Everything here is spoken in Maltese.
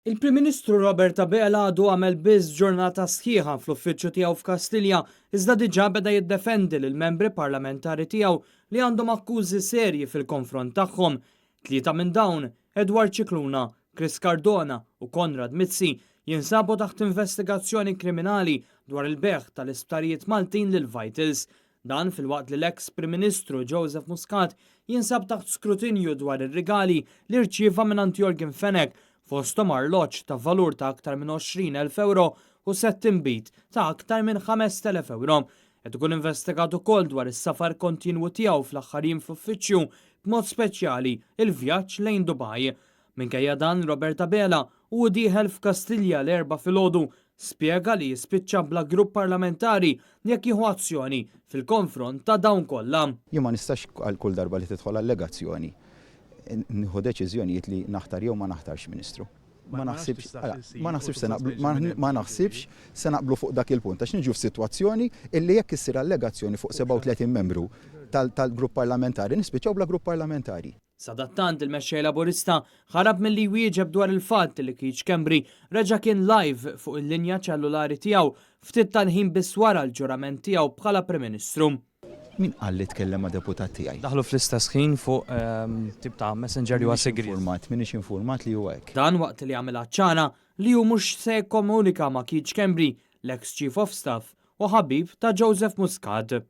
Il-Prim Ministru Robert Abela għadu għamel biss ġurnata sħiħa fl-uffiċċju tiegħu f'Kastilja iżda diġà beda jiddefendi lill-membri parlamentari tiegħu li għandhom akkużi serji fil-konfront tagħhom. Tlieta minn dawn, Edward Scicluna, Chris Cardona u Konrad Mizzi, jinsabu taħt investigazzjoni kriminali dwar il-bejgħ tal-isptarijiet Maltin lil Vitals. Dan filwaqt li l-eks Prim Ministru Joseph Muscat jinsab taħt skrutinju dwar ir-rigali li rċieva mingħand Yorgen Fenech, fosthom arloġġ ta' valur ta' aktar minn 20,000 euro u sett inbid ta' aktar minn 5,000 euro. Qed ikun investigat ukoll dwar is-safar kontinwu tiegħu fl-aħħar jiem fl-uffiċċju, b'mod speċjali il-vjaġġ lejn Dubai. Minkejja dan, Robert Abela u dieħel f'Kastilja l-Erbgħa filgħodu spjega li jispiċċa bla grupp parlamentari jekk jieħu azzjoni fil-konfront ta' dawn kollha. Jien ma nistax għal kull darba li tidħol allegazzjoni nieħu deċiżjonijiet li naħtar jew ma naħtarx Ministru. Ma naħsibx ma naħsibx se naqblu ma naħsibx se naqblu fuq dak il-punt għax niġu f'sitwazzjoni illi jekk issir allegazzjoni fuq 37 membru tal-grupp parlamentari nispiċċaw bla grupp parlamentari. Sadattant il-mexxej Laburista ħarab milli jwieġeb dwar il-fatt li Keith Schembri reġa' kien live fuq il-linja ċellulari tiegħu ftit tal-ħin biss wara l-ġurament tiegħu bħala Prim Ministru. Min qal li tkellem ma' deputat tiegħi? Daħlu fl-istess ħin fuq tip ta' messenger li huwa sigriet. Informat, m'iniex informat li huwa hekk. Dan waqt li għamilha ċara li hu mhux se jikkomunika ma' Keith Schembri, l-ex Chief of Staff u ħabib ta' Joseph Muscat.